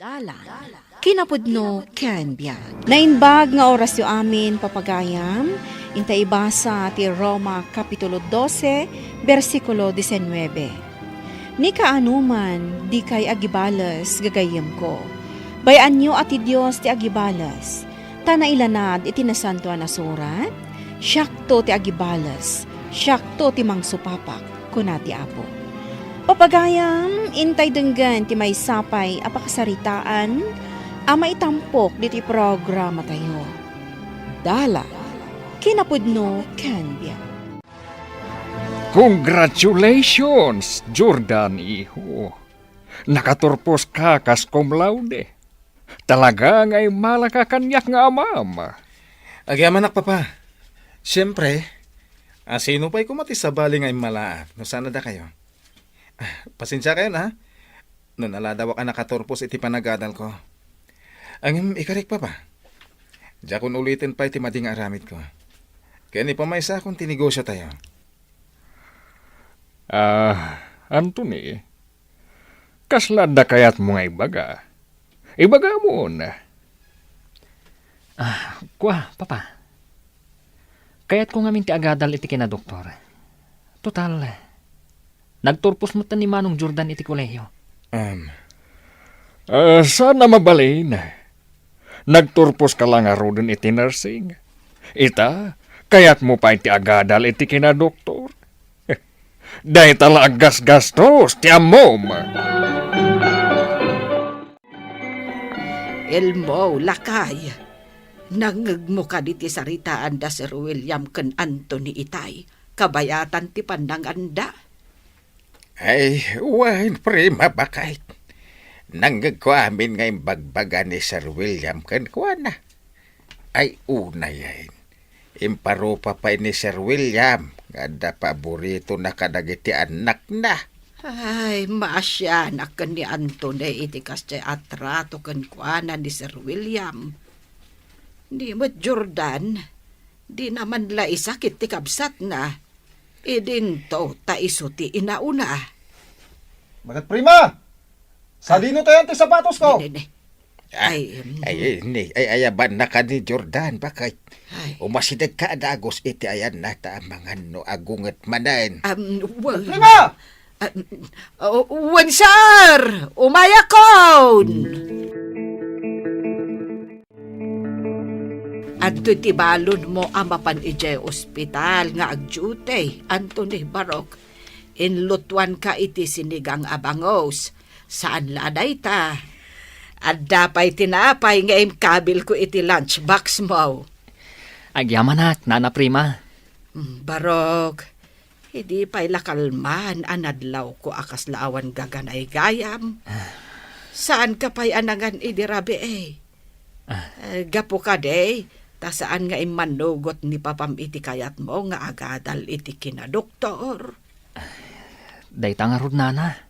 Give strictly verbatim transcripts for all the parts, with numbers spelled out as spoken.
Dalan, kinapudno ken biag. Naimbag nga orasyo amin, papagayam, inta ibasa ti Roma Kapitulo dose, bersikulo diecinueve. Ni kaanoman, dikay agibales, gagayyemko. Bay-anyo a ti Dios ti agibales, ta nailanad iti Nasantoan a Surat, "Siakto ti agibales, siakto ti mangsupapak," kuna ti Apo. Papagayam, intay denggen ti maysa pay a pakasaritaan a maitampok ditoy programatayo. Dalan, kinapudno ken biag. Congratulations, Jordan, iho. Nakaturpos ka kas cum laude. Talaga nga immalaka kaniak nga amam. Agyamanak, Papa. Siempre, a, sino pay koma ti sabali nga immalaak no saan a dakayo? Ah, pasensiakayon, a, no naladawak a nakaturpos iti panagadalko. Ngem ikarik, Papa, diakon uliten pay ti madi nga aramidko. Ken ipamaysakon ti negosiotayo. Ah, Anthony, kasla adda kayatmo nga ibaga? Ibagamon. Ah, kua, Papa. Kayatko ngamin ti agadal iti kinadoktor. Total, nagturpos met ni Manong Jordan iti kolehiyo. Um, ah, saan a mabalin. Nagturpos ka la ngaruden iti nursing. Ita, kayatmo pay ti agadal iti kinadoktor. Dayta la aggasgastos ti ammom. Elmo, lakay, nangngegmo kadi ti saritaan da Sir William ken Anthony itay, kabayatan ti pannanganda? Ay, wen, prima, baket. Nangngegko amin nga imbagbaga ni Sir William kenkuana. Ay, unayen. Imparupa pay ni Sir William nga adda paboritona kadagiti annakna. Ay, maasianak ken ni Anthony iti kasdiay a trato kenkuana ni Sir William. Ni met Jordan, dina man la isakit ti kabsatna. Idinto ta isu ti inauna. Baket, prima! Sadino tayan ti sapatos ko? Ne, ne, ne. Ah, ay, um, ay, ay, ne, ay, ayabanna ka ni Jordan, baket? Ay. Umasideg ka a dagus iti ayanna ta amangan no agunget manen. Um, well, prima! Um, oh, wen, sir! Umayakon! Adtoy ti balonmo a mapan idiay ospital nga agduty, Anthony Barok. Inlutuanka iti sinigang a bangus. Saan la a dayta. Adda pay tinapay nga inkabilko iti lunchboxmo. Agyamanak, Nana Prima. Mm, Barok, idi pay la kalman a nadlawko a kasla awan gaganay gayam. Saanka pay a nangan idi rabii. Ah. Eh, gapu kadi, ta saan nga immannugot ni papam iti kayatmo nga agadal iti kinadoktor. Dayta ngarud, Nana.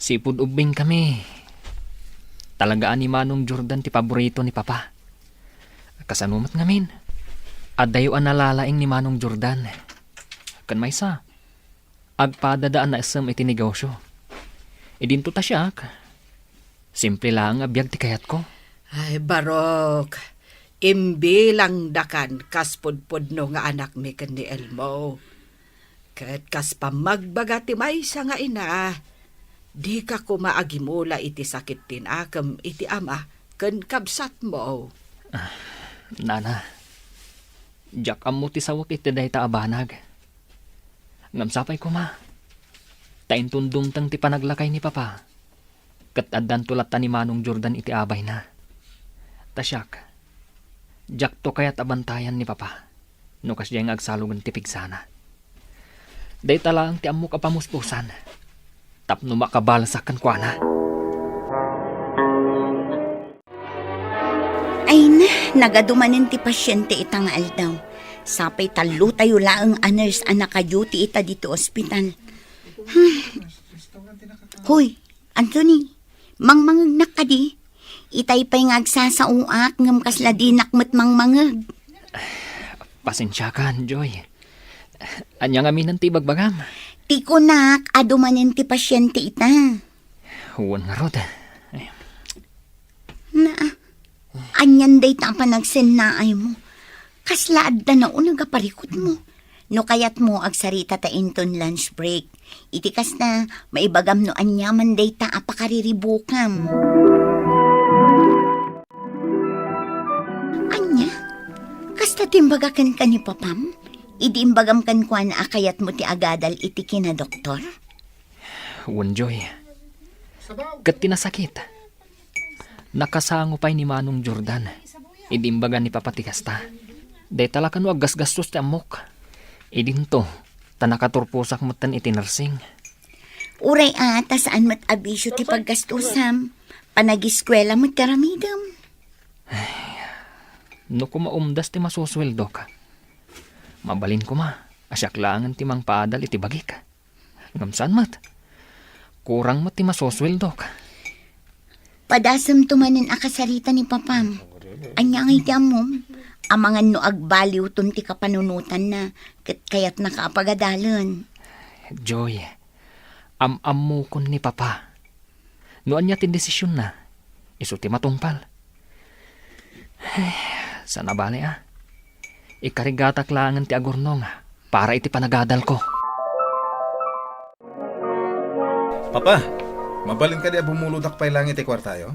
Sipud ubbingkami, talaga a ni Manong Jordan ti paborito ni Papa. Kasano met ngamin, addayo a nalalaing ni Manong Jordan. Ken maysa, agpadada a naisem iti negosio. Idinto ta siak, simple laeng a biag ti kayatko. Ay, Barok, imbilangdakan kas pudpudno nga anakmi ken ni Elmo. Ket kas pammagbaga ti maysa nga ina, dika koma agimula iti sakit ti nakem iti ama ken kabsatmo. Ah, Nana, diak ammo ti sawek iti dayta a banag. Ngem sapay koma, ta inton dumteng ti panaglakay ni Papa, ket addanto latta ni Manong Jordan iti abayna. Ta siak, diakto kayat a bantayan ni Papa no kasdiay nga agsalugen ti pigsana. Dayta laeng ti ammok a pamuspusan tapno makabalesak kenkuana. Ay na, nagadu manen ti pasiente ita nga aldaw. Sapay tallotayo laeng a nurse a naka-duty ita ditoy ospital. Hmm. Hoy, Anthony, mangmangegnak kadi? Itay pay nga agsasaoak ngem kasla dinak met mangmangeg. Pasensiakan, Joy. Ania ngamin ti ibagbagam? Ti kunak, adu manen ti pasiente ita. Wen ngarud. Ay, Anian dayta a panagsennaaymo? Kasla adda nauneg a parikutmo? No kayatmo, agsarita ta inton lunch break. Iti kasta, maibagam no aniaman dayta a pakariribukam. Ania? Kasta ti imbaga kenka ni Papam? Idi imbagam kenkuana a kayatmo ti agadal iti kinadoktor? Wen, Joy. Ket ti nasakit, nakasango pay ni Manong Jordan idi imbaga ni Papa ti kasta. Dayta la kano aggasgastos ti ammok. Idinto, ta nakaturposak metten iti nursing. Uray a, ta saan met a bisio ti paggastusam. Panagiskuela met ti aramidem. No koma umdas ti masusueldok, mabalin koma a siak laengen ti mangpaadal iti bagik. Ngem saan met. Kurang met ti masusueldok. Padasemto manen a kasarita ni Papam. Ania ngay ti ammom? Amangan no agbaliwton ti kapanunotanna, ket kayatnaka a pagadalen. Joy, am-ammokon ni Papa. No ania ti desisionna, isu ti matungpal. Saan a bale a. Ikarigatak laengen ti agurnong para iti panagadalko. Papa, mabalin kadi a bumulodak pay laeng iti kuartayo?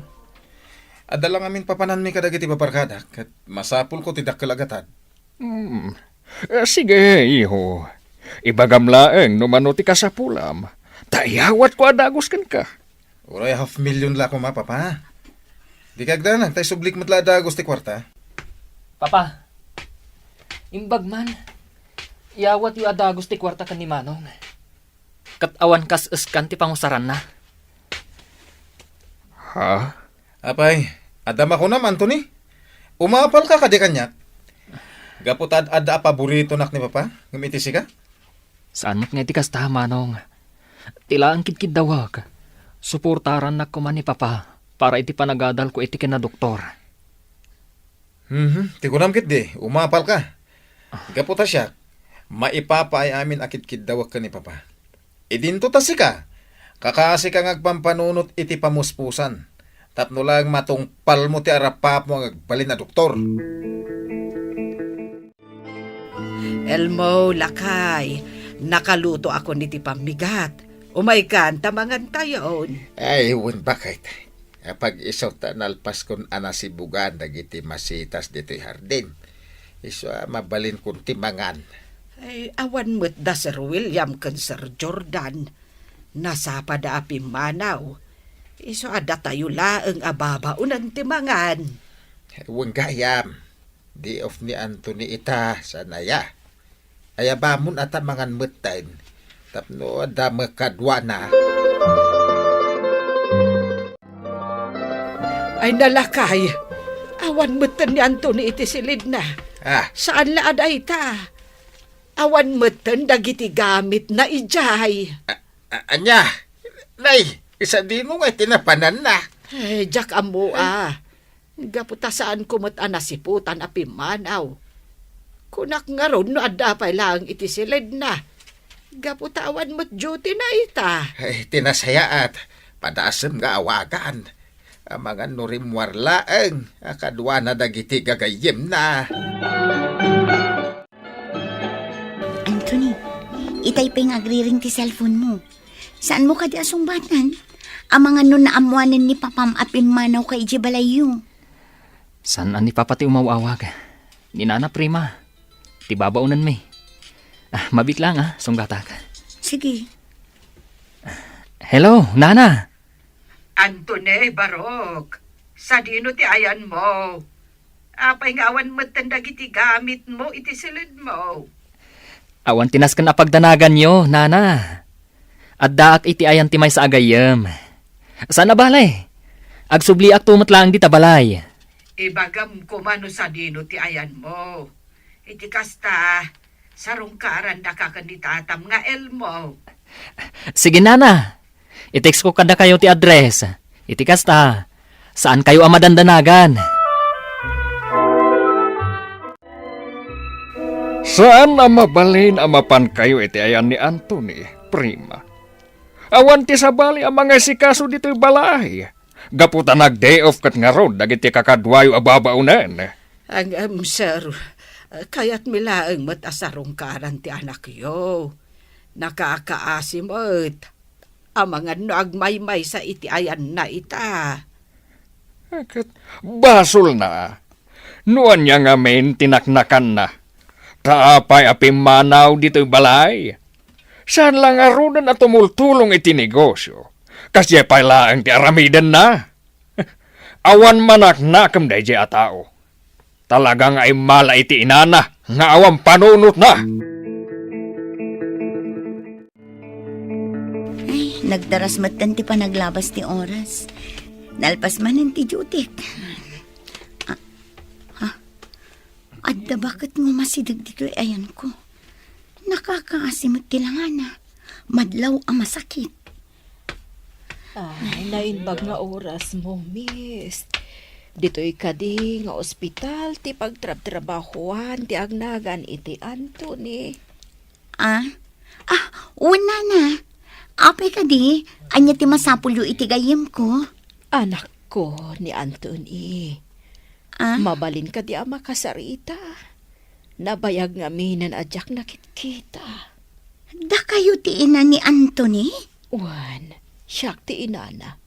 Adda la ngamin papananmi kadagiti babarkadak, ket masapulko ti dakkel a gatad. Hmm. Eh, sige, iho. Ibagam laeng no mano ti kasapulam. Ta iyawatko a dagus kenka. Uray half million la koma, Papa. Dika agdanag, ta isublik met la a dagus ti kuarta. Papa, imbag man, iyawatyo a dagus ti kuarta ken ni Manong. Ket awan kas-eskan ti pangusaranna. Ha? Apay, adda makunam, Anthony? Umapalka kadi kaniak? Gapu ta ad-adda a paboritonak ni Papa, ngem iti sika? Saan met nga iti kasta, Manong. Ti laeng kidkiddawek, suportarannak koma ni Papa para iti panagadalko iti kinadoktor. Mhm, ti kunam ketdi, umapalka. Gapu ta siak, maipapaay amin a kidkiddawek ken ni Papa. Idinto ta sika, kakasika nga agpampanunot iti pamuspusan, tapno laeng matungpalmo ti arapapmo nga agbalin a doktor. Elmo, lakay, nakalutoakon iti pammigat. Umaykan ta mangantayon. Ay, wen, baket. Apag-isu ta nalpaskon a nasibugan dagiti masitas ditoy hardin. Isu a mabalinkon ti mangan. Ay, awan met da Sir William ken Sir Jordan. Nasapada a pimmanaw. Isu a datayo laeng a babaonen ti mangan. Wen gayam, day off ni Anthony ita, saan aya? Ayabamon a ta mangan metten, tapno adda met kaduana. Ay, nalakay, awan metten ni Anthony iti silidna. Ah. Saan la a dayta? Awan metten dagiti gamitna idiay. A-, a-, ania? Nay, isadino nga iti napananna? Eh, diak ammo a. Gapu ta saanko met a nasiputan a pimmanaw. Kunak ngarud no adda pay laeng iti silidna. Gapu ta awan met duty na ita. Ay, ti nasayaat, padasem nga awagan. Amangan no rimmuar laeng a kaduana dagiti gagayyemna. Anthony, itay pay nga agriring ti cellphone mo. Saanmo kadi a sungbatan? Amangan no naammoanen ni Papam a pimmanawka idiay balayyo. Saan a ni Papa ti umaw-awag. Ni Nana Prima. Ti babaonenmi. Ah, mabiit lang, ah, sunggatak. Sige. Hello, Nana. Anthony, Barok, sadino ti ayanmo? Apay nga awan metten dagiti gamitmo iti silidmo? Awan ti nasken a pagdanaganyo, Nana. Addaak iti ayan ti maysa a gayyem. Saan a bale? Agsubliakto met laeng dita balay. Ibagam koma no sadino ti ayanmo. Iti kasta, sarungkarandaka ken ni tatam nga Elmo. Sige, Nana. I-text ko kadakayo ti address. Iti kasta, saankayo a madandanagan. Saan a mabalin a mapankayo iti ayan ni Anthony, Prima. Awan ti sabali a mangasikaso ditoy balay. gapu ta nag-day off ket ngarud dagiti kakaduayo a babaonen. Ngem, sir, kayatmi laeng met a sarungkaran ti anakyo. Nakakaasi met amangan no agmaymaysa iti ayanna ita. Ket basolna no ania ngamin ti naknakanna. Ta apay a pimmanaw ditoy balay? Saan la ngaruden a tumultulong iti negosio? Kasdiay pay laeng ti aramidenna. Awan manaknakem daydiay a tao. Talaga nga immala iti inana nga awan panunotna. Ay, nagdaras metten ti panaglabas ti oras. Nalpas manen ti duty. Ah, ha? Adda baket nga umasideg ditoy ayanko. Nakakaasi met ti langana. Madlaw a masakit. Ay, naimbag nga oras mo, miss. Ditoy kadi nga ospital ti pagtrabtrabahuan ti agnagan iti Anthony. Ah? Ah, wen, nana. Apay kadi, ania ti masapulyo iti gayyemko? Anakko ni Anthony. Ah? Mabalin kadi a makasarita? Nabayag ngaminen a diak nakitkita. Dakayo ti ina ni Anthony? Wen, siak ti inana.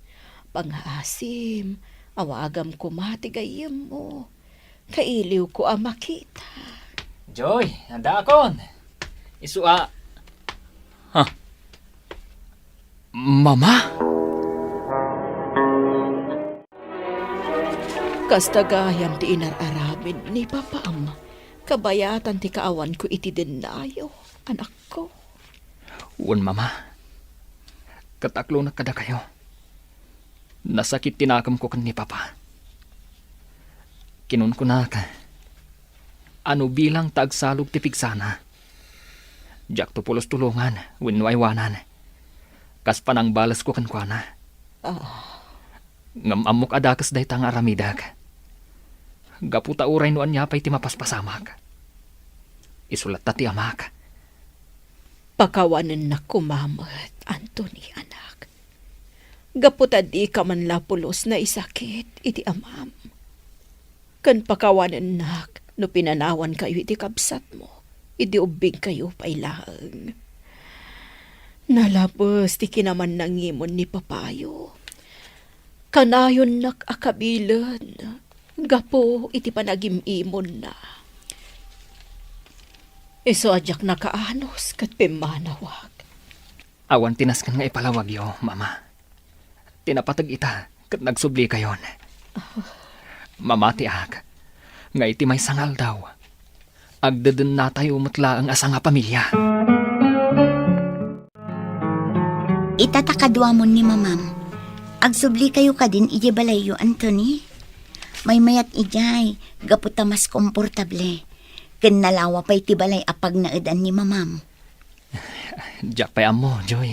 Pangngaasim, awagam koma ti gayyemmo. Kailiwko a makita. Joy, addaakon. Isu a, ha? Mama? Kasta gayam ti inar-aramid ni papam. Kabayatan ti kaawanko iti dennayo, anakko. Wen, Mama. Ket aklonek kadakayo. Nasakit ti nakemko ken ni Papa. Kinunkunak, ano bilang ta agsalog ti pigsana? Diakto pulos tulongan wenno aywanan. Kas panangbalesko kenkuana. Ah. Ngem ammok a dakes dayta nga aramidek. Gapu ta uray no ania pay ti mapaspasamak. Isu latta ti amak. Pakawanennak koma met, Anthony, anak. Gapu ta dika man la pulos naisakit iti amam. Ken pakawanennak no pinanawankayo iti kabsatmo, idi ubbingkayo pay laeng. Nalabes ti kinamannangimon ni papayo. Kanayonnak a kabilen gapu iti panagim-imonna. Isu a diak nakaanus ket pimmanawak. Awan ti nasken nga ipalawagyo, Mama. Ti napateg ita ket nagsublikayon. Mamatiak nga iti maysa nga aldaw, agdedennatayo met laeng a sangapamilia. Ita ta kaduamon ni Mamam, agsublikayo kadin idiay balayyo, Anthony? Maymayat idiay, gapu ta mas komportable. Ken nalawa pay ti balay a pagnaedan ni Mamam. Diak pay ammo, Joy.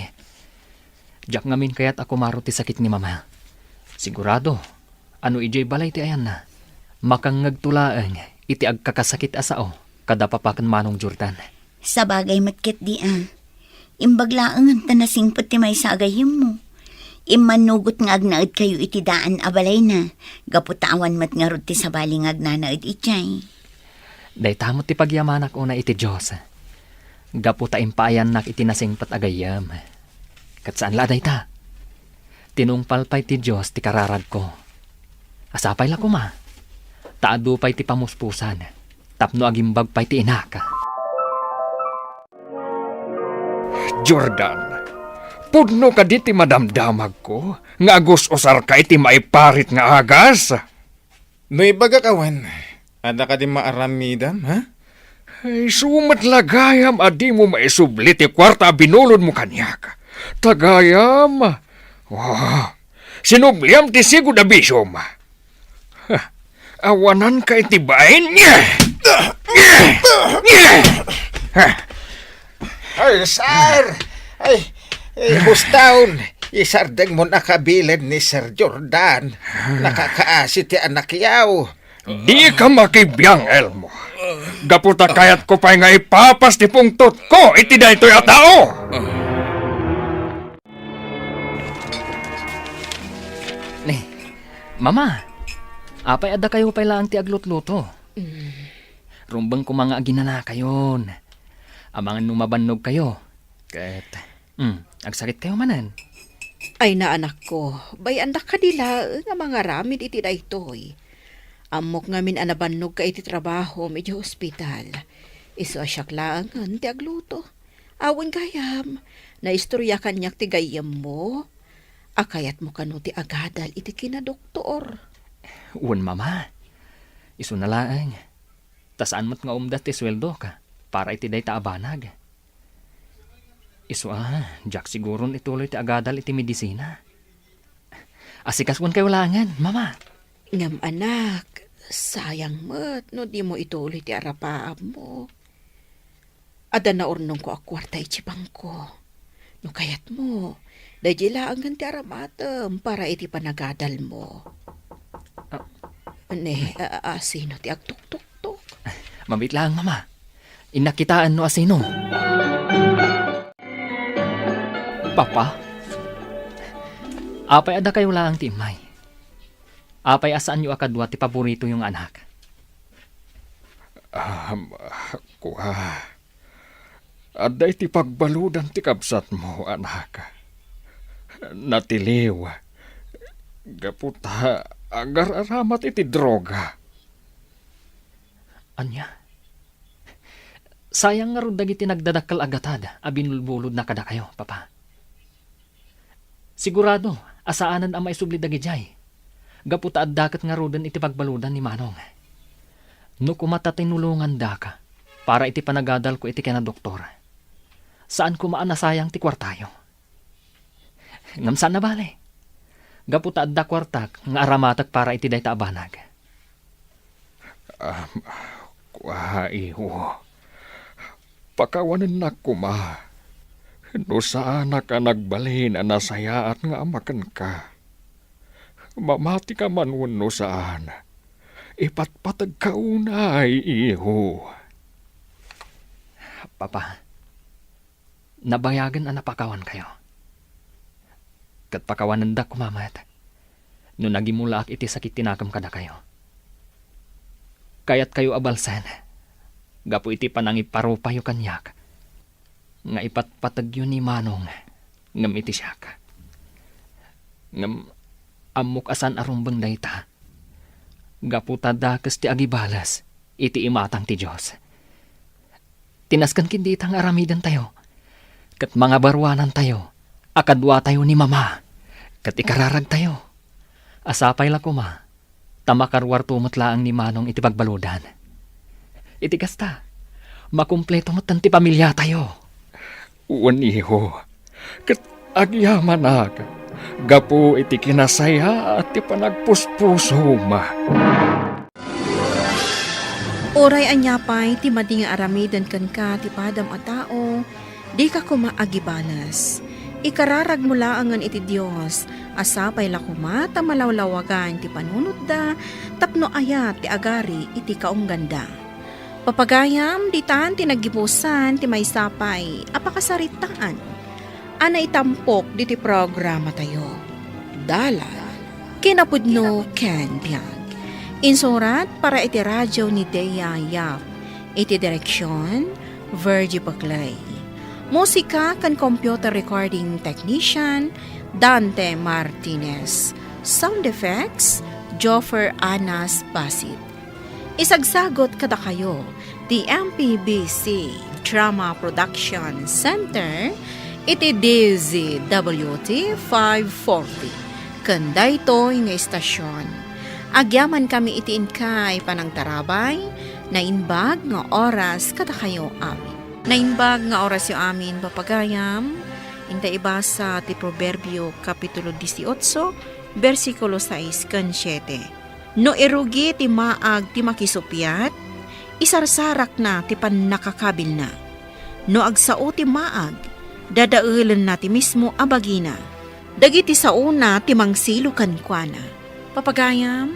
Diak ngamin kayat a kumaro ti sakit ni Mama. Sigurado, ano idiay balay ti ayanna, makangngegto laeng iti agkakasakit a sao kada Papa ken Manong Jordan. Sabagay met ketdi a. Imbag laeng ta nasingpet ti maysa a gayyemmo. Immannugot nga agnaedkayo iti daan a balayna, gapu ta awan met ngarud ti sabali nga agnanaed idiay. Dayta met ti pagyamanak unay iti Dios, gapu ta impaayannak iti nasingpet a gayyem. Ket saan la a dayta. Tinungpal pay ti Dios ti kararagko. A sapay la koma, ta adu pay ti pamuspusan tapno agimbag pay ti inak. Jordan, pudno kadi ti madamdamagko nga agus-usarka iti maiparit nga agas? No ibagak a wen, adda kadi maaramidam, ha? Ay, isu met la gayam a dimo maisubli ti kuarta a binulodmo kaniak. Ta gayam, oh, sinubliam ti sigud a bisiom. Ha, awananka iti bain. Ay, sir! Ay, eh, buston, isardengmon a kabilen ni Sir Jordan. Nakakaasi ti anakyaw. Dika makibiang, Elmo. Gapu ta kayatko pay nga ipapas ti pungtotko iti daytoy a tao. Ni, Mama, apay a dakayo pay laeng ti aglutluto? Mm. Rumbeng koma nga aginanakayon. Amangan no mabannogkayo. Ket, mm, agsakitkayo manen. Ay, anakko, bay-andak kadi laeng a mangaramid iti daytoy. Ammok ngamin a nabannogka iti trabahom iti ospital. Isu a siak laengen ti agluto. Awan gayam, naistorya kaniak ti gayyemmo. A kayatmo kano ti agadal iti kinadoktor? Wen, Mama. Isuna laeng. Ta saan met nga umda ti sueldok para iti dayta a banag. Isu a, diak siguron ituloy ti agadal iti medisina. Asikasuenkayo laengen, Mama. Ngem anak, sayang met no dimo ituloy ti arapaabmo. Adda naurnongko a kuarta iti bangko. No kayatmo, daydiay laengen ti aramatem para iti panagadalmo. Ah. Ne, a, a, asino ti agtuktoktok? Mabiit laeng, Mama. Innak kitaen no asino. Papa, apay a dakayo laeng ti immay? Apay a saanyo a kadua ti paboritoyo nga anak? Am, kua, adda iti pagbaludan ti kabsatmo, anak. Natiliw. Gapu ta agar-aramat iti droga. Ania? Sayang ngarud dagiti nagdadakkel a gatad a binulbulodna kadakayo, Papa. Sigurado a saanen a maisubli dagidiay, gapu ta adda ket ngaruden iti pagbaludan ni Manong. No koma ta tinulongandaka para iti panagadalko iti kinadoktor, saan koma a nasayang ti kuartayo. Ngem saan a bale, gapu ta adda kuartak nga aramatek para iti dayta a banag. Am, kua, iho. Pakawanennak koma. No saanak a nagbalin a nasayaat nga ama kenka. Mamatika man wenno saan, ipatpategka unay, iho. Papa, nabayagen a napakawankayo. Ket pakawanendak koma met no nagimulaak iti sakit ti nakem kadakayo. Kayatkayo a balsen gapu iti panangiparupayo kaniak nga ipatpategyo ni Manong ngem iti siak. Ngem ammok a saan a rumbeng dayta gapu ta dakes ti agibales iti imatang ti Dios. Ti nasken ken dita nga aramidentayo ket mangabaruanantayo a kaduatayo ni Mama ket ikararagtayo. A sapay la koma ta makaruarto met laeng ni Manong iti pagbaludan. Iti kasta, makumpleto metten ti pamiliatayo. Wen, iho, ket agyamanak gapu iti kinasayaat ti panagpuspusom. Uray ania pay ti madi nga aramiden kenka ti padam a tao, dika koma agibales. Ikararagmo laengen iti Dios a sapay la koma ta malawlawagan ti panunotda tapno ayat ti agari iti kaungganda. Papagayam, ditan ti naggibusan ti maysa pay a pakasaritaan a naitampok diti programatayo. Dalan, kinapudno ken biag. Insurat para iti radio ni Dea Yap. Iti direksion, Virgie Paclay. Musika ken computer recording technician, Dante Martinez. Sound effects, Joffer Anas Basit. Isagsagot kadakayo ti M P B C Drama Production Center iti D Z W T five forty. Ken daytoy nga istasion, agyamankami iti inkay panangtarabay, naimbag nga oras kadakayo amin. Naimbag nga orasyo amin, papagayam, inta ibasa ti Proverbio, Kapitulo dieciocho, bersikulo sais ken siete. No irugi ti maag ti makisuppiat, isarsarakna ti pannakakabilna. No agsao ti maag, dadaelenna ti mismo a bagina. Dagiti saona ti mangsilo kenkuana. Papagayam,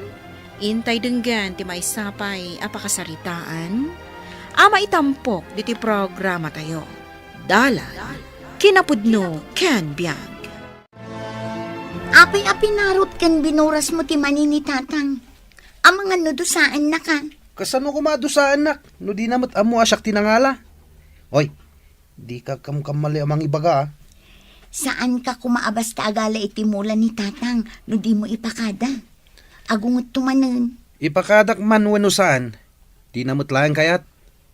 intay denggen ti maysa pay a pakasaritaan a maitampok diti programatayo. Dalan, kinapudno, ken biag. Apay a pinarot ken binurasmo ti mani ni Tatang? Amangan no dusaennaka. Kasano koma a dusaennak no dina met ammo a siak ti nangala? Oy, dika kamkamali a mangibaga, a. Saanka koma a basta agala iti mula ni Tatang no dimo ipakada. Agungetto manen. Ipakadak man wenno saan, dina met laeng kayat.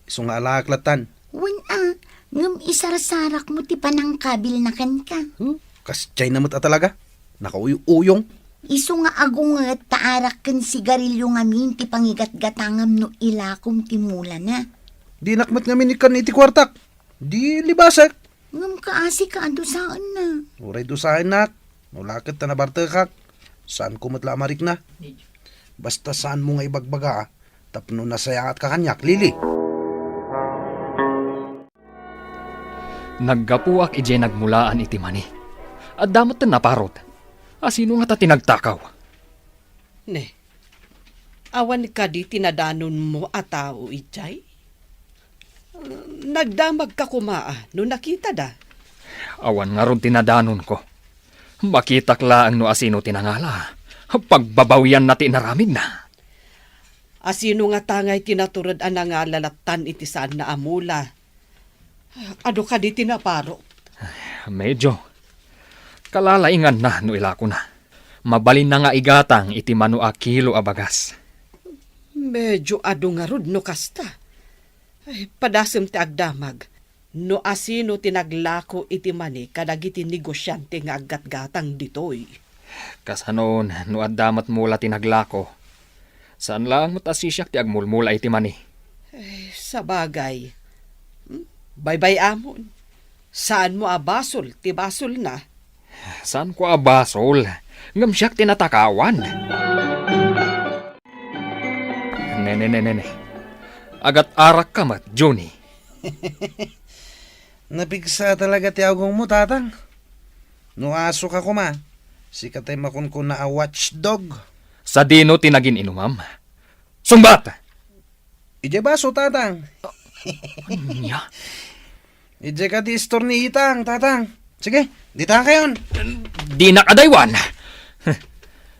Isu nga alaak lattan. Wen a, ngem isarsarakmo ti panangkabilna kenka. Huh? Kasdiayna met a talaga. Nakauy-uyong. Isu nga agunget ta arak ken sigarilio ngamin ti pangigatgatangam no ilakom ti mulana. Dinak met ngamin ikkan iti kuartak. Di libasek. Ngem kaasika a dusaenna. Uray dusaennak. No la ket ta nabartekak, saanko met la a marikna. Basta saanmo nga ibagbaga, a, tapno nasayaatka kaniak, Lily. Naggapuak idiay nagmulaan iti mani. Adda met ti naparot. A, sino ngata ti nagtakaw? Ne, awan kadi ti nadanonmo a tao idiay? Nagdamagka koma a no nakitada? Awan ngarud ti nadanonko. Makitak laeng no asino ti nangala. Pagbabawianna ti inaramidna. Asino ngata ngay ti natured a nangala lattan iti saanna a mula? Adu kadi ti naparot? Medyo. Kalalainganna no ilakona. Mabalinna nga igatang iti mano a kilo a bagas. Medyo adu ngarud no kasta. Ay, padasem ti agdamag. No asino ti naglako iti mani kadagiti negosiante nga aggatgatang ditoy? Kasano no adda met mula ti naglako? Saan laeng met a sisiak ti agmulmula iti mani. Eh, sabagay. Hmm? Baybay-amon. Saanmo a basol ti basolna? Saanko a basol, ngem siak ti natakawan. Ne, ne, ne, ne, ne. Agat-arakka met, Junie. Napigsa talaga ti agongmo, Tatang. No asoka koma, sika tay makunkuna a watchdog. Sadino ti nagin-inumam? Sungbat! Idiay baso, Tatang. Ania? Idiay ka ti istor ni Itang, Tatang. Sige, dita kayon. Dinak adaywan.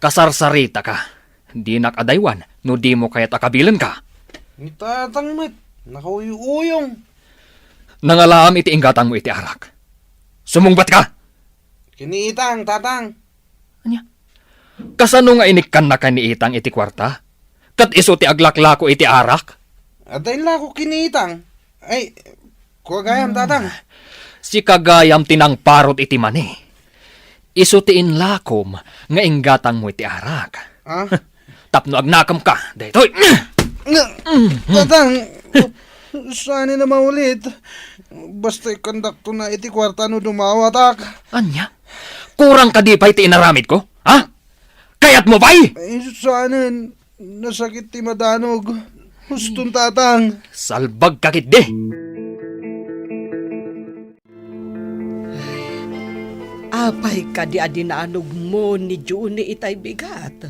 Kasarsaritaka. Dinak adaywan no dimo kayat a kabilenka. Ni Tatang met, nakauyuyong. Nangalaam iti inggatangmo iti arak. Sumungbatka! Ken ni Itang, Tatang. Ania? Kasano nga inikkannaka ni Itang iti kuarta? Ket isu ti aglaklako iti arak? Adda inlako ken ni Itang. Ay, kua gayam, Tatang. Sika gayam ti nangparot iti mani. Isu ti inlakom nga inggatangmo iti arak. Ah? Tapno agnakemka daytoy. Nga, Tatang, saan a maulit? Basta ikkandakto na iti kuarta no dumawatak. Ania? Kurang kadi pay ti inaramidko? Ha? Kayatmo pay? Ay, saanen. Nasakit ti madanog. Huston, Tatang. Salbagka ketdi. Apay kadi a dinanogmo ni Junie itay bigat?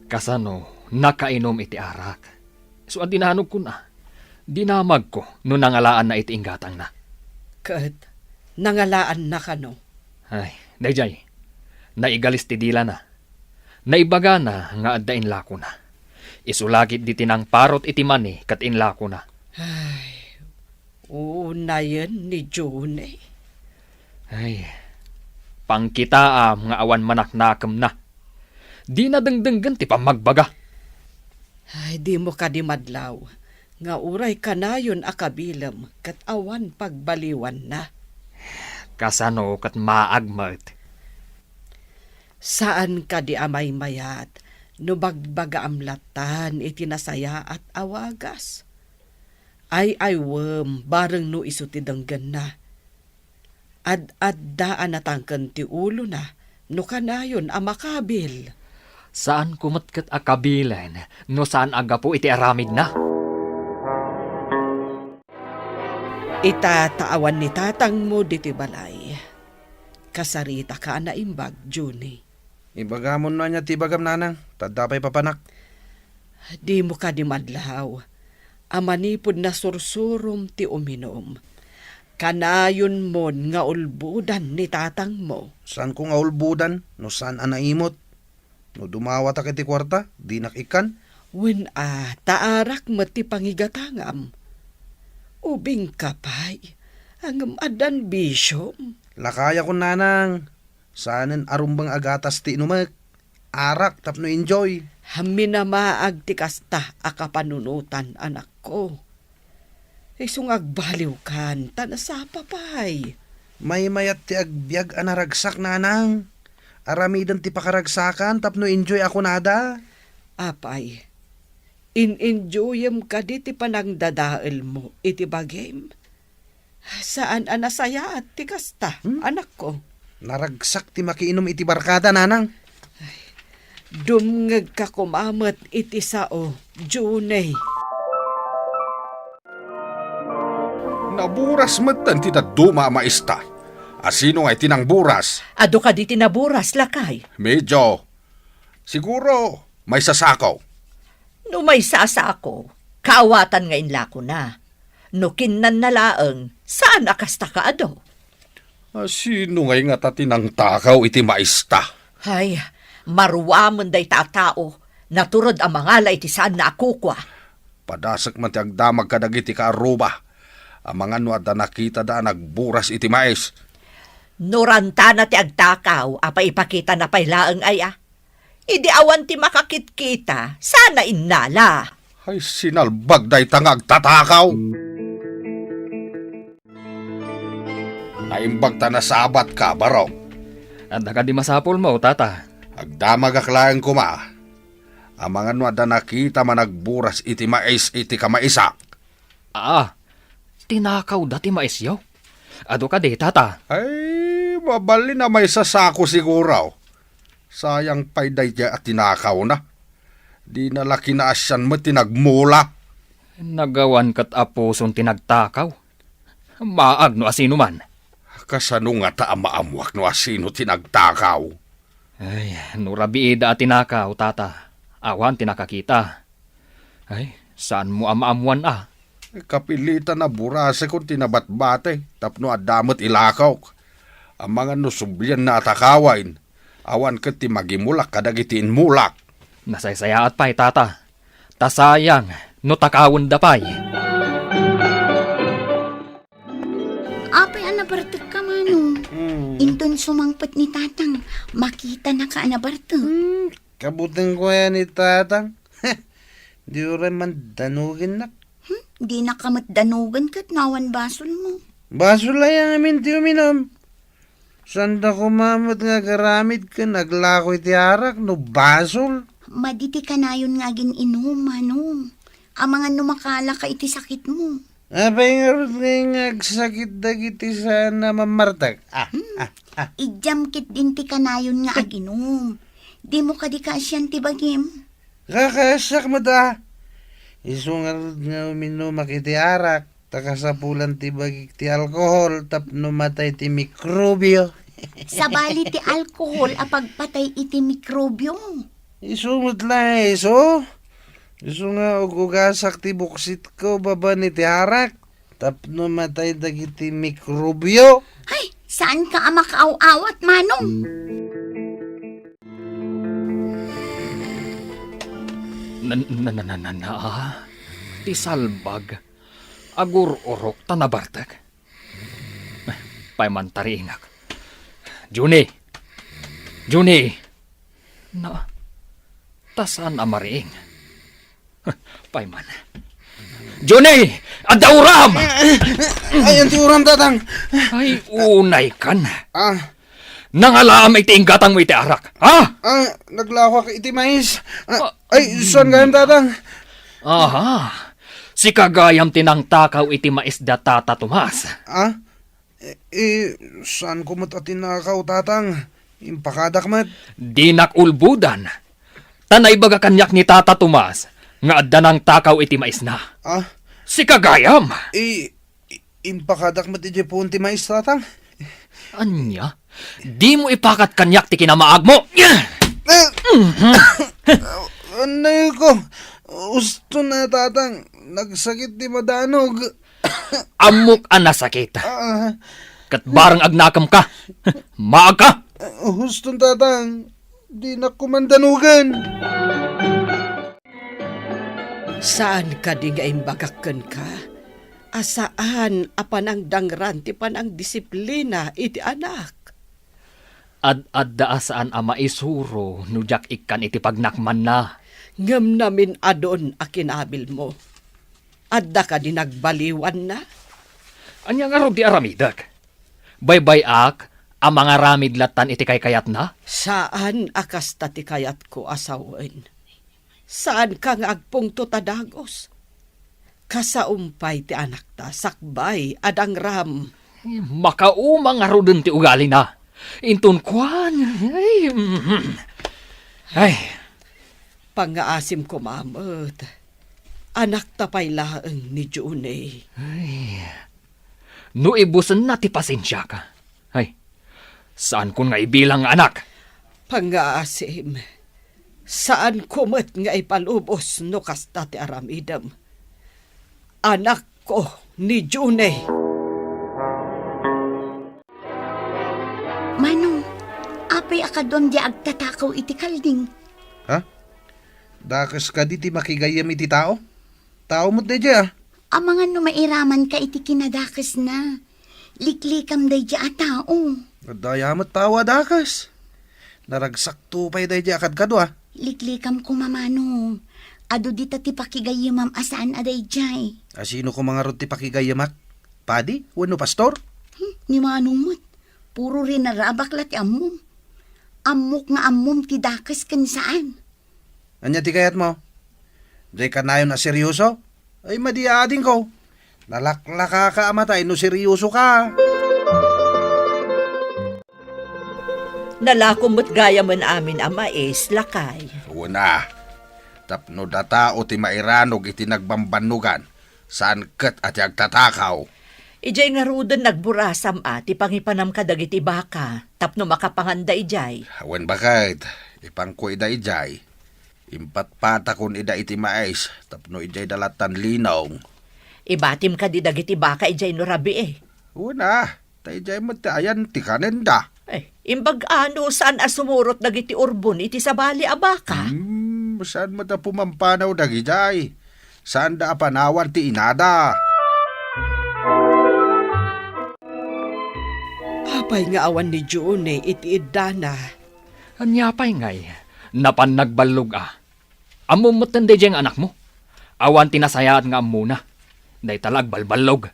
Kasano nakainum iti arak? Isu a dinanogkon a. Dinamagko no nangalaanna iti inggatangna. Ket nangalaanna kano? Ay, daydiay. Naigalis ti dilana. Naibagana nga adda inlakona. Isu la ketdi ti nangparot iti mani ket inlakona. Ay, unayen ni Junie. Ay, pangkitaam nga awan manaknakemna. Dina dengdenggen ti pammagbaga. Ay, dimo kadi madlaw nga uray kanayon a kabilem ket awan pagbaliwanna. Kasano ket maag met? Saan kadi a maymayat no bagbagaam lattan iti nasayaat a wagas? Ay-aywem bareng no isu ti denggenna. Ad-adda a natangken ti ulona no kanayon a makabil. Saanko met ket a kabilen no saan a gapu iti aramidna. Ita ta awan ni tatangmo ditoy balay. Kasaritaka a naimbag, Junie. Ibagamon no ania ti ibagam, nanang, ta adda pay papanak. Dimo kadi madlaw a manipud nasursurom ti uminum, Kanayonmon nga ulbodan ni tatangmo. Saanko nga ulbodan no saan a naimot? No dumawatak iti kuarta, dinak ikkan. Wen a, ta arak met ti pangigatangam. Ubingka pay, ngem addan bisiom. Lakayakon, nanang. Saanen a rumbeng a gatas ti inumek. Arak tapno enjoy. Minamaag ti kasta a kapanunotan, anakko. Isu nga agbaliwkan, ta nasapa pay. Maymayat ti agbiag a naragsak, nanang. Aramiden ti pakaragsakan tapno enjoy a kunada. Apay, in-enjoyem kadi ti panangdadaelmo iti bagim? Saan a nasayaat ti kasta, Hmm? anakko. Naragsak ti makiinum iti barkada, nanang. Dumngegka koma met iti sao, Junie. Naburas metten ti dadduma a maista. Asino nga iti nangburas? Adu kadi ti naburas, lakay? Medyo. Siguro, maysa a sako. No maysa a sako, kaawatan nga inlakona. No kinnanna laeng, saan a kasta kaadu. Asino ngay ngata ti nangtakaw iti maista? Ay, maruamen dayta a tao, natured a mangala iti saanna a kukua. Padasek man ti agdamag kadagiti kaarruba. Amangan no adda nakitada a nagburas iti mais. No rantana ti agtakaw, apay ipakitana pay laeng aya? Idi awan ti makakitkita, saan a innala. Ay, sinalbag dayta nga agtatakaw. Naimbag ta nasabatka, Barok. Adda kadi masapulmo, tata? Agdamagak laeng koma. Amangan no adda nakitam a nagburas iti mais iti kamaisak. Aa, tinakawda ti maisyo. Adu kadi, tata? Ay, mabalin a maysa a sako siguro. Sayang pay daydiay a tinakawna. Dina la kinaasian met ti nagmula. Nagawan ket a puson ti nagtakaw. Maag no asino man. Kasano ngata a maammuak no asino ti nagtakaw? Ay, no rabiida a tinakaw, tata, awan ti nakakita. Ay, saanmo a maammuan a? Kapilitan a burasekon ti nabatbati tapno adda met ilakok. Amangan no sublianna a takawen, awan ket ti magimulak kadagiti immulak. Nasaysayaat pay, tata. Ta sayang no takawenda pay. Apay a nabartekka, Manong? Hmm. Inton sumangpet ni Tatang, makitanaka a nabartek. Hmm, kabutengko aya ni Tatang. Di uray man danugennak. Hmm, dinaka met danugen ket no awan basolmo. Basol aya ngamin ti uminum? Sanda koma met nga agaramid ken aglako iti arak no basol. Madi ti kanayon nga agin-inum, Manong. Amangan no makalaka iti sakitmo. Apay ngarud nga agsakit dagiti saan a mammartek? Ah, Hmm. ah, ah. Idiam ketdin ti kanayon nga aginum. Dimo kadi kaasian ti bagim? Kakaasiak met a. Isu ngarud nga uminumak iti arak, ta kasapulan ti bagik ti alkohol tapno matay ti mikrobio. Sabali ti alkohol a pagpatay iti mikrobio. Isu met la, isu. Isu nga ug-ugasak ti buksitko babaen iti arak tapno matay dagiti mikrobio. Ay, saanka a makaaw-awat, Manong? Na, na, na, na, na, na, ah. Ti salbag. Agur-urok ta nabartek. Pay man tariingak. Junie! Junie! Na, ta saan a mariing? Pay man. Junie! Adda uram! Ay, anti uram, Tatang. Ay, unay kan. Ah. Nangalaam iti inggatangmo iti arak. Ha? Ah, naglakoak iti mais. Ah, Ah, ay, saan gayam, Tatang? Aha. Sika gayam ti nangtakaw iti mais da Tata Tomas. Ah? Eh, eh, saanko met a tinakaw, Tatang? Impakadak met. Dinak ulbodan. Ta naibaga kaniak ni Tata Tomas nga adda nangtakaw iti maisna. Ah? Sika gayam! I, i, impakadak met idiay puon ti mais, Tatang. Ania? Dimo ipakat kaniak ti kinamaagmo? Eh! Mhm. Anay ko. Usto na, Tatang. Nagsakit ti madanog. Ammok a nasakit. Ah, Ket bareng agnakemka. Maagka. Huston, Tatang. Dinak koma danugen. Saan kadi nga imbagak kenka a saan a panangdangran ti panangdisiplina iti anak? Ad-adda a saan a maisuro no diak ikkan iti pagnakmanna. Ngem namin-adun a kinabilmo. Adda kadi nagbaliwanna? Ania ngarud ti aramidek? Baybay-ak a mangaramid lattan iti kaykayatna? Saan a kasta ti kayatko a sawen. Saanka nga agpungtot a dagus. Kasaom pay ti anakta sakbay a dangram. Makauma ngaruden ti ugalina. Inton kuan, ay, mhm. Ay. Pangngaasim koma met. Anakta pay laeng ni June. Ay. No ibusenna ti pasensiaka. Ay. Saankon nga ibilang nga anak. Pangngaasim. Saanko met nga ipalubos no kasta ti aramidem. Anakko ni June. Manong, apay a kaduam di agtatakaw iti kalding? Ha? Dakes kadi ti makigayyem iti tao? Tao met daydiay, a. Amangan no mairamanka iti kinadakesna. Liklikam daydiay a tao. Adda aya met tao a dakes. Naragsakto pay daydiay a kadkadua. Liklikam koma, Manong. Adu dita ti pakigayyemam a saan a daydiay. A sino koma ngarud ti pakigayyemak? Padi wenno pastor? Hmm, ni Manong met. Puro rinarabak la ti ammom. Ammok nga ammom ti dakes ken saan. Ania ti kayatmo? Diay kanayon a seryoso? Ay, madi a adingko. Nalaklakaka a matay no seryosoka. Nalako met gayamen amin a mais, lakay. Wen a, tapno datao ti mairanog iti nagbambannogan, saan ket a ti agtatakaw. Idiay ngaruden nagburasam a ti pangipanam kadagiti baka tapno makapanganda idiay. Wen baket, ipanko ida idiay. Impatpatakon ida iti mais tapno idiayda lattan linong. Ibatim kadi dagiti baka idiay no rabii? Wen a, ta idiay met ti ayan ti kanenda. Eh, imbag a no saan a sumurot dagiti urbon iti sabali a baka? Hmm, saan met a pumampanaw dagidiay. Saanda a panawan ti inada. Apay nga awan ni June iti iddana? Ania pay ngay, napan nagballog a. Ammom metten daydiay nga anakmo. Awan ti nasayaat nga ammona. Dayta la agbalballog.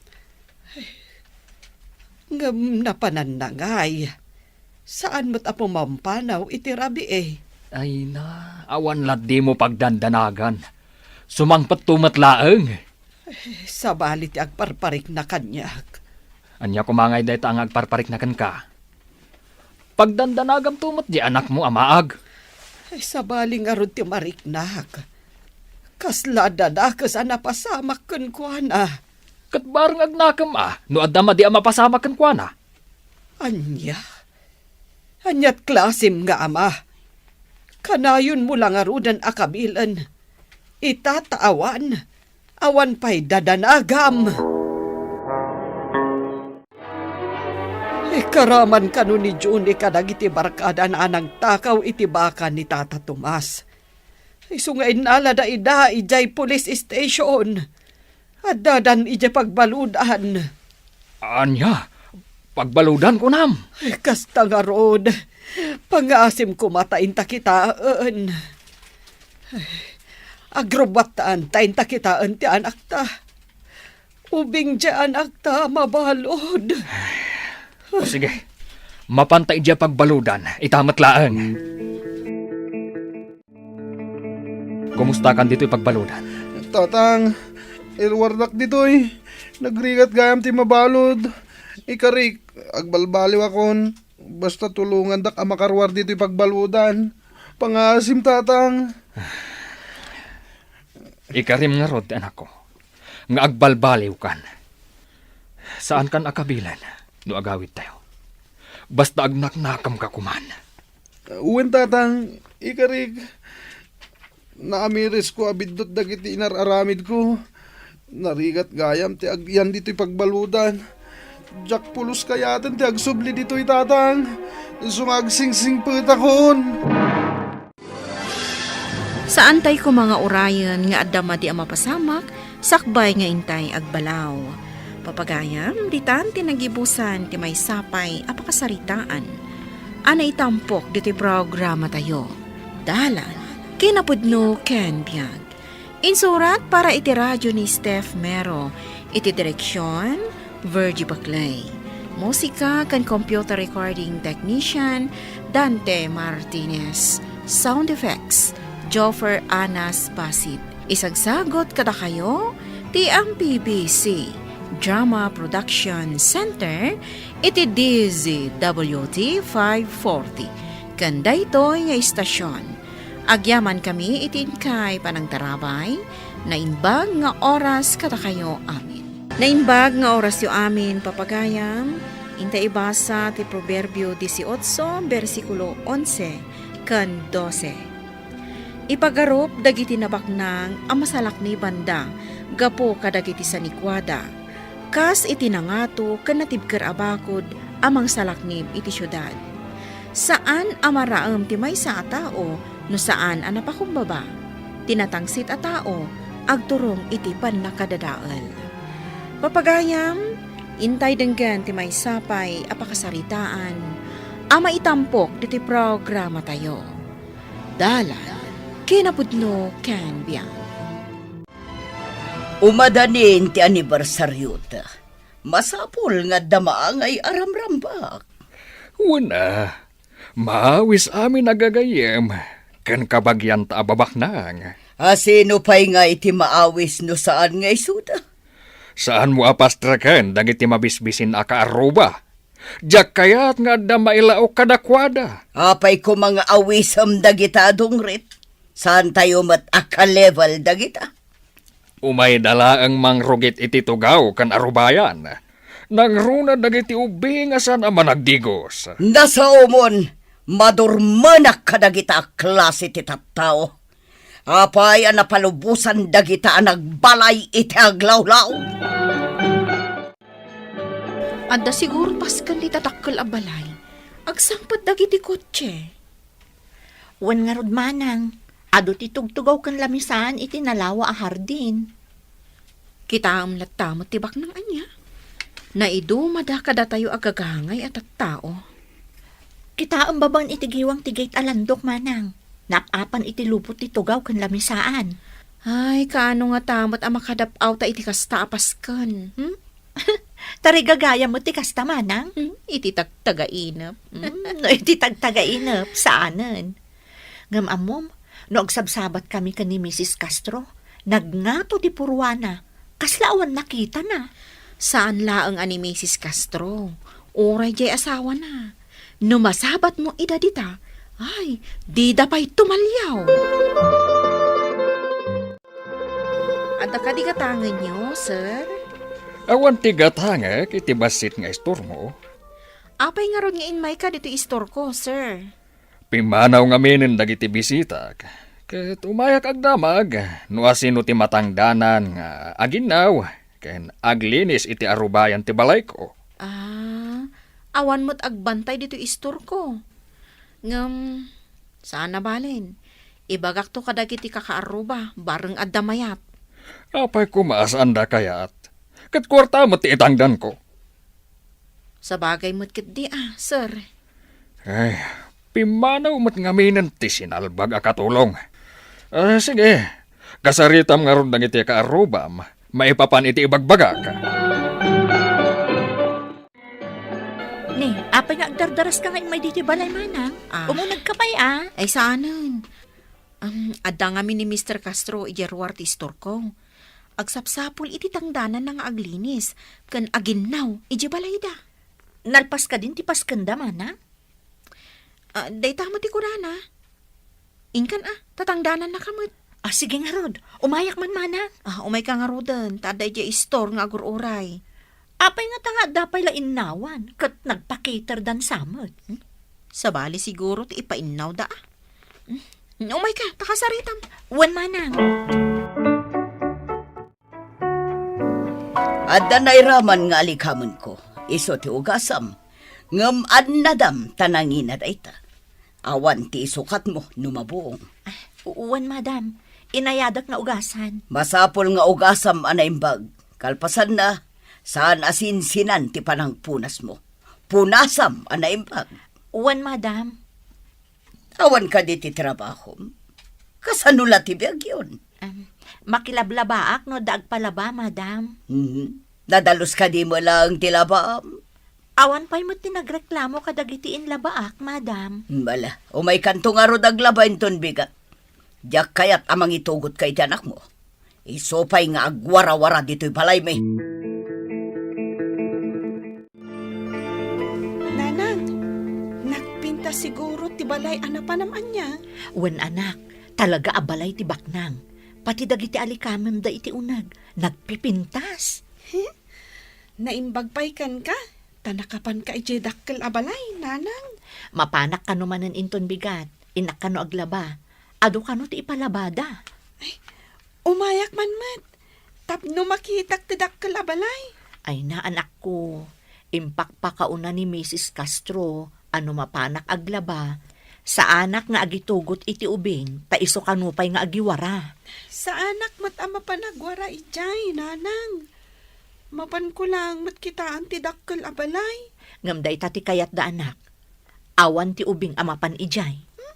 Ngem napananna ngay. Saan met a pumampanaw iti rabii. Ay na, awan la dimo pagdandanagan. Sumangpetto met laeng. Sabali ti agparparikna kaniak. Ania koma ngay dayta nga agparparikna kenka? Pagdandanagamto met di anakmo a maag. Ay, sabali ngarud ti mariknak. Kasla dadakes a napasamak kenkuana. Ket bareng agnakem a no adda madi a mapasamak kenkuana. Ania? Aniat klasem nga ama? Kanayonmo la ngaruden a kabilen. Ita ta awan, awan pay dadanagam. Ikaraman kano ni Juni kadagiti barkadana a nangtakaw iti baka ni Tata Tomas. Isu nga innalada ida idiay police station. Addadan idiay pagbaludan. Ania? Pagbaludan, kunam? Ay, kasta ngarud. Pangngaasim koma ta inta kitaen. Ay, agrubatan ta inta kitaen ti anakta. Ubing diay anakta mabalud. O, sige. Mapanta idiay pagbaludan. Ita met laeng. Kumustakan ditoy pagbaludan? Tatang, iruarnak ditoy. Nagrigat gayam ti mabalud. Ikarik, agbalbaliwakon. Basta tulongandak a makaruar ditoy pagbaludan. Pangngaasim, Tatang. Ikarim ngarud ti anakko nga agbalbaliwkan. Saankan a kabilen no agawidtayo. Basta agnaknakemka koman. Wen, Tatang, ikarik, naamirisko a biddut dagiti inar-aramidko. Narigat gayam ti agyan ditoy pagbaludan. Diak pulos kayaten ti agsubli ditoy, Tatang. Isu nga agsingsingpetakon. Saantay koma nga urayen nga adda madi a mapasamak sakbay nga intay agbalaw. Papagayam, ditan ti nagibusan ti maysa pay a pakasaritaan a naitampok ditoy programatayo, Dalan, Kinapudno ken Biag. Insurat para iti radio ni Steph Mero, iti direksion, Virgie Baclay. Musika ken computer recording technician, Dante Martinez. Sound effects, Joffer Anas Basit. Isagsagot kadakayo ti M P B C Drama Production Center iti D Z W T five forty. Ken daytoy nga istasion, agyamankami iti inkay panangtarabay, naimbag nga oras kadakayo amin. Naimbag nga orasyo amin, papagayam, inta ibasa ti Proverbio dieciocho, bersikulo onse ken dose. Ipagarup dagiti nabaknang a masalaknibanda gapu kadagiti sanikuada, kas iti nangato ken natibker a bakud a mangsalaknib iti siudad. Saan a maraem ti maysa a tao no saan a napakumbaba. Ti natangsit a tao agturong iti pannakadadael. Papagayam, intay denggen ti maysa pay a pakasaritaan a maitampok ditoy programatayo. Dalan, Kinapudno ken Biag. Umadanin ti anibersariota. Masapul nga adda maangay a ramrambak. Wen a, maawis amin a gagayyem, ken kabagianta a babaknang. A sino pay ngay ti maawis no saan nga isuda? Saanmo a pastreken dagiti mabisbisin a kaarruba. Diak kayat nga adda mailaok kadakuada. Apay koma nga awisem dagita a dungrit? Saantayo met a ka-level dagita? Umayda laeng mangrugit iti tugaw ken arubayan. Nangruna dagiti ubing a saan a managdigos. Nasaomon, madurmenak kadagita a klase ti tattao. Apay a napalubosan dagita a nagbalay iti aglawlaw? Adda siguro pasken dita dakkel a balay. Agsangpet dagiti kotse. Wen ngarud, manang, adu ti tugtugaw ken lamisaan iti nalawa a hardin. Kitaem latta met ti baknang ania? Naidumada kadatayo a gagangay a tattao. Kitaem babaen iti giwang ti gate a landok, manang. Naap-apan iti lubot ti tugaw ken lamisaan. Ay, kaano ngata met a makadap-awta iti kasta a pasken, hmm? Tarigagayam met ti kasta, manang? Hmm, iti tagtagainep. Hmm, no iti tagtagainep, saanen. Ngem ammom, no agsabsabatkami ken ni Misis Castro, nagngato ti puruana, kasla awan nakitana. Saan laeng a ni Misis Castro, uray diay asawana. No masabatmo ida dita, ay, dida pay tumaliaw. Adda kadi gatangenyo, sir? Awan ti gatangek iti bassit nga istormo. Apay ngarud nga immayka ditoy istorko, sir? Pimmanaw ngaminen dagiti bisitak, ket umayak agdamag no asino ti matangdanan nga aginnaw ken aglinis iti arubayan ti balayko. Ah, awan met agbantay ditoy istorko. Ngem, saan a balen. Ibagakto kadagiti kakaarruba, bareng adda mayat. Apay koma a saanda kayat? Ket kuarta met ti itangdanko. Sabagay met ketdi a, sir. Ay, pimmanaw met ngaminen ti sinalbag a katulong. Ah, sige, kasaritam ngarud dagiti kaarrubam maipapan iti ibagbagak. Ni, apay nga agdardaraska nga immay ditoy balay, manang? Ah. Umunegka pay a. Ay, saanen. Um, adda ngamin ni Mister Castro idiay ruar ti istorko. Agsapsapul iti tangdananna nga aglinis ken aginnaw idiay balayda. Nalpas kadin ti paskenda, manang? Ah, dayta met ti kunana. Inkan a, tatangdanannaka met. Ah, sige ngarud. Umayak man, manang. Ah, umayka ngaruden, ta adda idiay istor nga agur-uray. Apay ngata nga adda pay la innawan, ket nagpakiterdan sa met? Hmm? Sabali siguro ti ipainnawda a. Hmm? Umayka, ta kasaritam. Wen, manang. Adda nairaman nga alikamenko. Isu ti ugasam. Ngem annadam ta nangina dayta. Awan ti isukatmo no mabuong. Wen, madam. Inayadek nga ugasan. Masapul nga ugasam a naimbag. Kalpasanna, saan a sinsinan ti panangpunasmo. Punasam a naimbag. Wen, madam. Awan kadi ti trabahom? Kasano la ti biagyon? Em, makilablabaak no adda agpalaba, madam. Mhm. Nadalus kadi met laeng ti labaam? Awan pay met ti nagreklamo kadagiti inlabaak, madam. Bala, umaykanto ngarud aglaba inton bigat. Diak kayat a mangitugotka iti anakmo. Isu pay nga agwarawara ditoy balaymi. Nanang, nagpintas siguro ti balay a napanam ania? Wen, anak, talaga a balay ti baknang. Pati dagiti alikamemda iti uneg, nagpipintas. He? Naimbag pay kenka, ta nakapanka idiay dakkel a balay, nanang. Mapanak kano manen inton bigat, innak kano aglaba. Adu kano ti ipalabada. Ay, umayak man met, tapno makitak ti dakkel a balay. Ay na, anakko, impakpakauna ni Misis Castro a no mapanak aglaba, saanak nga agitugot iti ubing, ta isu kano pay nga agiwara. Saanak met a mapan agwara idiay, nanang. Mapanko laeng met kitaen ti dakkel a balay. Ngem dayta ti kayatda, anak. Awan ti ubing a mapan idiay. Hmm?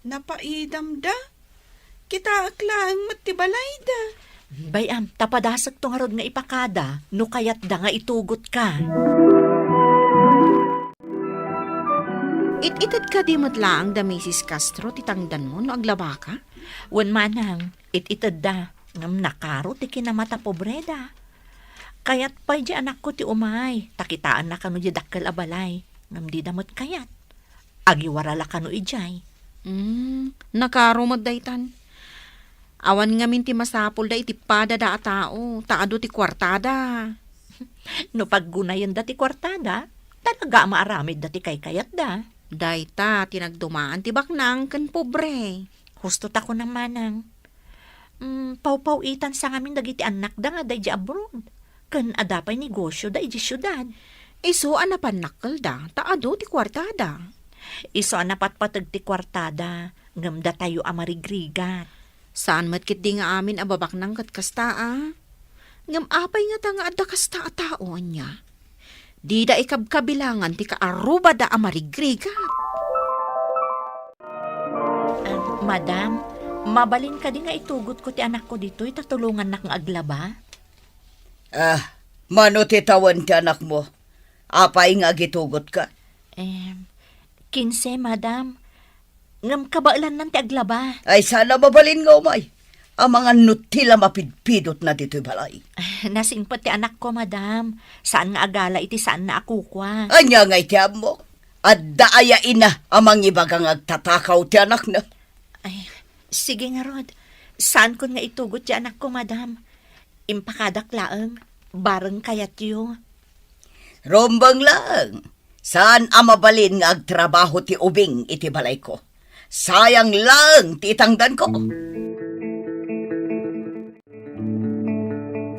Napaidamda? Kitaek laeng met ti balayda. Bay-am, ta padasekto ngarud nga ipakada no kayatda nga itugotka. It-ited kadi met laeng da Misis Castro ti tangdanmo no aglabaka? Wen, manang, it-itedda, ngem nakaro ti kinamata pobreda. Kayat pay di anakko ti umay, ta kitaenna kano di dakkel a balay, ngem dida met kayat. Agiwara la kano idiay. Hmm, nakaro met daytan. Awan ngamin ti masapulda iti padada a tao, ta adu ti kuartada. No paggunayenda ti kuartada, talaga a maaramidda ti kaykayatda. Dayta ti nagdumaan ti baknang ken pobre. Husto ta kunam, manang. Mm, pawpaw-itansa ngamin dagiti annakda nga adda idiay abroad, ken adda pay negosioda idiay siudad. Isu a napannakkelda, ta adu ti kuartada. Isu a napatpateg ti kuartada, ngem datayo a marigrigat. Saan met ketdi nga amin a babaknang ket kasta, a? Ngem apay ngata nga adda kasta a tao, ania? Dida ikabkabilangan ti kaarrubada a marigrigat. Ah, madam, mabalin kadi nga itugotko ti anakko ditoy ta tulongannak nga aglaba? Ah, mano ti tawen ti anakmo? Apay nga agitugotka? Em, kinse, madam. Ngem kabaelannan ti aglaba. Ay, saan a mabalin nga umay. Amangan no ti la mapidpidotna ditoy balay. Nasingpet ti anakko, madam. Saan nga agala iti saanna a kukua. Ania ngay ti ammo? Adda aya ina a mangibaga nga agtatakaw ti anakna? Ay, sige ngarud. Saankon nga itugot ti anakko, madam. Impakadak laeng, bareng kayatyo. Rumbeng laeng. Saan a mabalin nga agtrabaho ti ubing iti balayko. Sayang laeng ti itangdanko.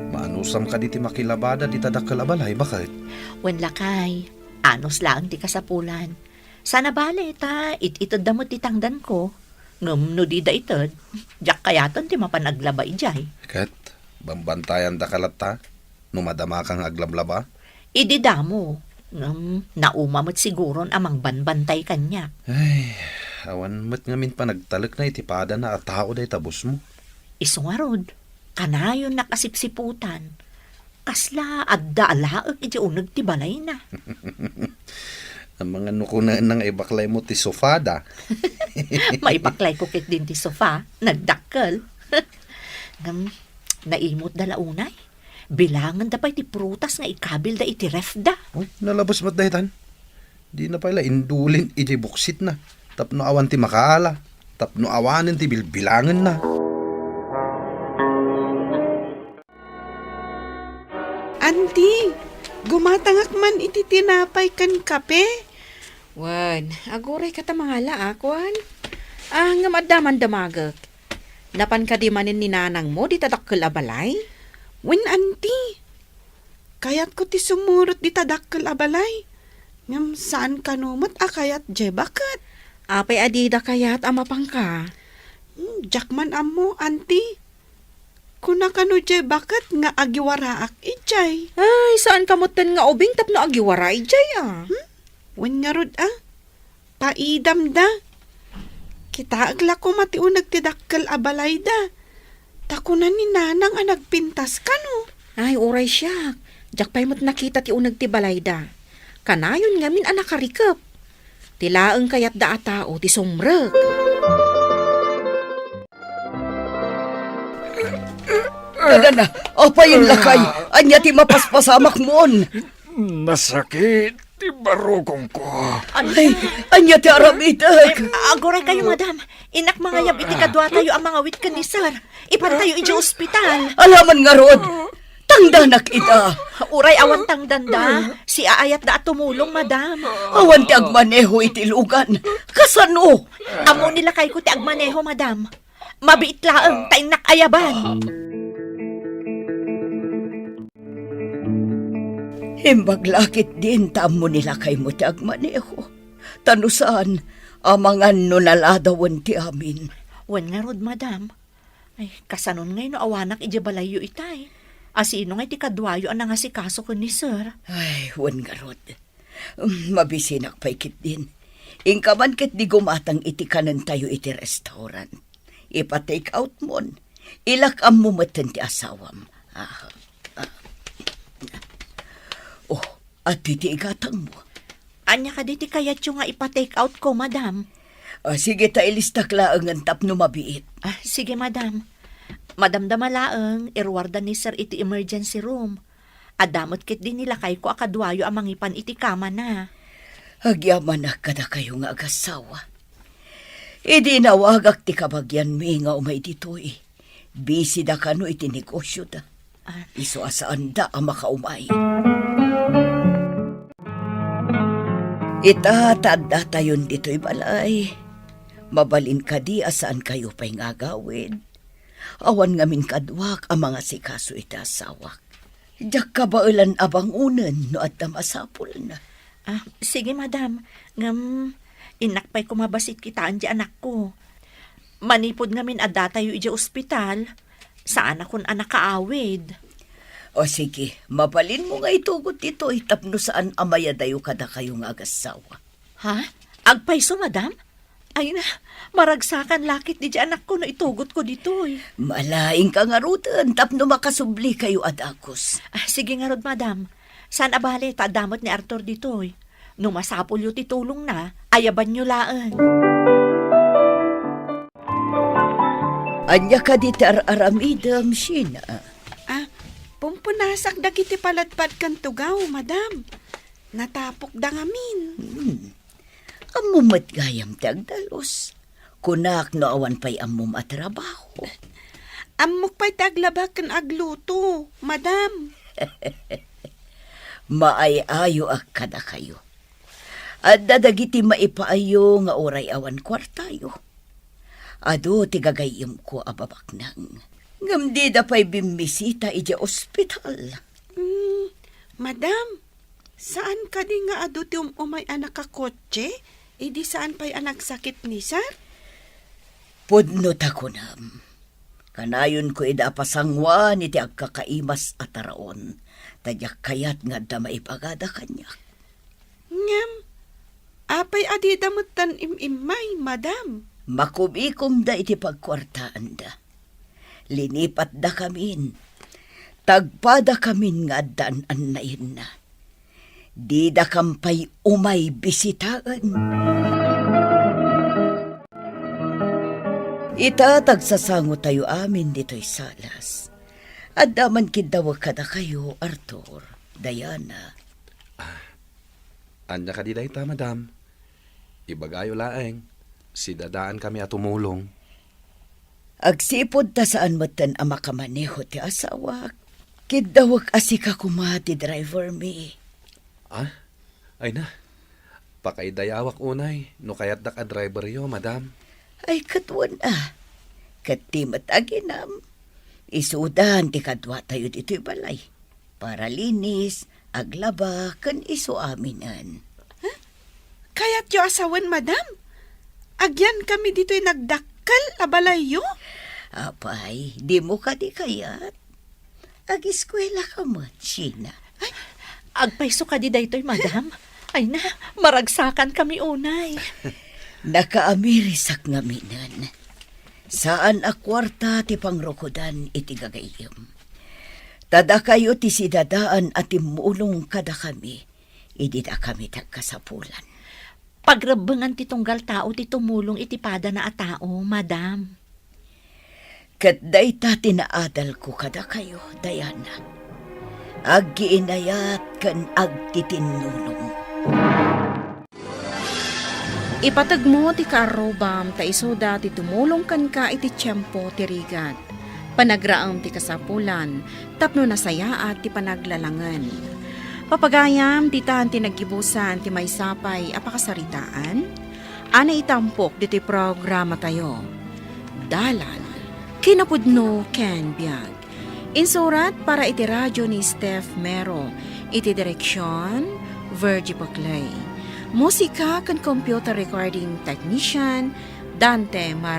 Maanusam kadi ti makilabada dita dakkel a balay, baket? Wen, lakay, anus laeng ti kasapulan. Saan a bale ta it-itedda met ti tangdanko. Ngem no dida ited, diak kayaten ti mapan aglaba idiay. Ket, bambantayan daka latta, no madamaka nga aglablaba? Idi damo, ngem nauma met siguron a mangbanbantay kaniak. Ay, awan met ngamin panagtalekna iti padana a tao dayta bosmo. Isu ngarud, kanayonnak a sipsiputan. Kasla adda a laek iti uneg ti balayna. Amangan no kunaenna nga ibaklaymo ti sofada. Maibaklayko ketdin ti sofa, nagdakkel. Ngem, naimutda la unay. Bilangenda pay ti prutas nga ikabilda iti refda. Uy, nalabas met daytan. Dina pay la indulin idiay buksitna. Tapno awan ti makaala. Tapno awanen ti bilbilangenna. Anti, gumatangak man iti tinapay ken kape. Wen, aguray ka ta mangala, a, kuan? Ah, ngem adda man damagek. Napan kadi manen ni nanangmo dita dakkel a balay? Wen, anti. Kayatko ti sumurot dita dakkel a balay. Ngem saan kano met a kayat diay baket. Apay a dida kayat a mapangka? Hmm, diak man ammo, Auntie. Kuna kano diay baket nga agiwaraak idiay. Ay, saan ka metten nga ubing tapno agiwara idiay, a? Hmm? Wen ngarud, a? Paidam da. Kitaek la koma ti uneg ti dakkel a balayda. Ta kuna ni Nanang a nagpintas kano. Ay, uray siak. Diak pay met nakita ti uneg ti balayda. Kanayon ngamin a nakarikep. Ti laeng kayatda a tao ti sumrek. Dada na, apayen lakay, ania ti mapaspasamakmon? Nasakit ti barukongko. Ay, ania ti aramidek? Aguray kayo, madam. Innak mangayab iti kaduatayo a mangawit ken ni sir. Ipantayo idiay ospital. Alaman ngarud, tangdanak ida. Uray awan tangdanda, siaayatda a tumulong, madam. Awan ti agmaneho iti lugan. Kasano? Ammo ni lakayko ti agmaneho, madam. Mabiit laeng ta innak ayaban. Imbag la ketdin ta ammo ni lakaymo ti agmaneho. Ta no saan, amangan no naladawen ti amin. Wen ngarud, madam. Ay, kasanon ngay no awanak idiay balayyo itay? A sino ngay ti kaduayo a nangasikaso ken ni sir? Ay, wen ngarud. Mm, mabisinak pay ketdin. Inka man ketdi gumatang iti kanentayo iti restaurant. Ipa-take out mon. Ilak ammo metten ti asawam. Ah, ah. Oh, adtoy ti igatangmo. Ania kadi ti kayatyo nga ipa-take out ko, madam? Ah, sige ta ilistak laengen tapno mabiit. Ah, sige, madam. Madamdama laeng, iruarda ni sir iti emergency room. Adda met ketdi ni lakayko a kaduayo a mangipan iti kamana. Agyamanak kadakayo nga agassawa. Idi inawagak ti kabagianmi nga umay ditoy, bisida kano iti negosioda. Ah. Isu a saanda a makaumay. Ita ta addatayon ditoy balay, mabalin kadi a saankayo pay nga agawid? Awan ngamin kaduak a mangasikaso iti asawak. Diak kabaelan a bangonen no adda masapulna. Ah, sige, madam. Ngem, innak pay koma bassit kitaen ti anakko. Manipud ngamin addatayo idiay ospital, saanakon a nakaawid. O sige, mabalinmo nga itugot ditoy tapno saan a mayadayo kadakayo nga agassawa. Ha? Agpayso, madam? Ay na, maragsakan la ketdi ti anakko no itugotko ditoy. Malaingka ngaruden tapno makasublikayo a dagus. Ah, sige ngarud, madam. Saan a bale ta adda met ni Arthur ditoy. No masapulyo ti tulongna, ayabanyo laeng. Ania kadi ti ar-aramidem, Sheena? Ah, pumpunasak dagiti paladpad ken tugaw, madam. Natapokda ngamin. Hmm. Ammom met gayam ti agdalus. Kunak no awan pay ammom a trabaho. Ammok pay ti aglaba ken agluto, madam. Maay-ayoak kadakayo. Adda dagiti maipaayyo nga uray awan kuartayo. Adu ti gagayyemko a babaknang. Ngem dida pay bimmisita idiay ospital. Mm, madam, saan kadi nga adu ti um-umay a nakakotse idi saan pay a nagsakit ni sir? Pudno ta kunam. Kanayonko ida a pasanguan iti agkakaimas a taraon, ta diak kayat nga adda maibagada kaniak. Ngem, apay a dida metten im-immay, madam? Makumikomda iti pagkuartaanda. Linipatdakamin. Tagpadakamin nga adda an-annayenna. Didakam pay umay bisitaen. Ita, tagsasangotayo amin ditoy salas. Adda man kiddawek kadakayo, Arthur, Diana. Ah, ania kadi dayta, madam? Ibagayo laeng, sidadaankami a tumulong. Agsipud ta saan metten a makamaneho ti asawak, kiddawek a sika koma ti drivermi. Ah? Ay na, pakaidayawak unay no kayatdak a driveryo, madam. Ay, ket wen a. Ket ti met aginam, isudan ti kaduatayo ditoy balay. Paralinis, aglaba, ken isu aminen. Kayatyo a sawen, madam? Agyankami ditoy nagdakkel a balayyo? Apay, dimo kadi kayat? Agiskuela ka met, Sheena. Ay, agpayso kadi daytoy, madam? Ay na, maragsakan kami unay. Nakaamirisak ngaminen. Saan a kuarta ti pangrukodan iti gagayyem. Ta dakayo ti sidadaan a timmulong kadakami idi dakami ti agkasapulan. Pagrebbengan ti tunggal tao ti tumulong iti padana a tao, madam. Ket dayta ti naadalko kadakayo, Diana. Aggiinayat ken agtitinnulong. Ipategmo ti kaarrubam ta isuda ti tumulong kenka iti tiempo ti rigat, panagraem ti kasapulan, tapno nasayaat ti panaglalangen. Papagayam, ditan ti naggibusan ti maysa pay a pakasaritaan a naitampok ditoy programatayo, Dalan, Kinapudno ken Biag. Insurat para iti radio ni Steph Mero, iti direksion, Virgie Paclay. Musika ken computer recording technician, Dante Mar-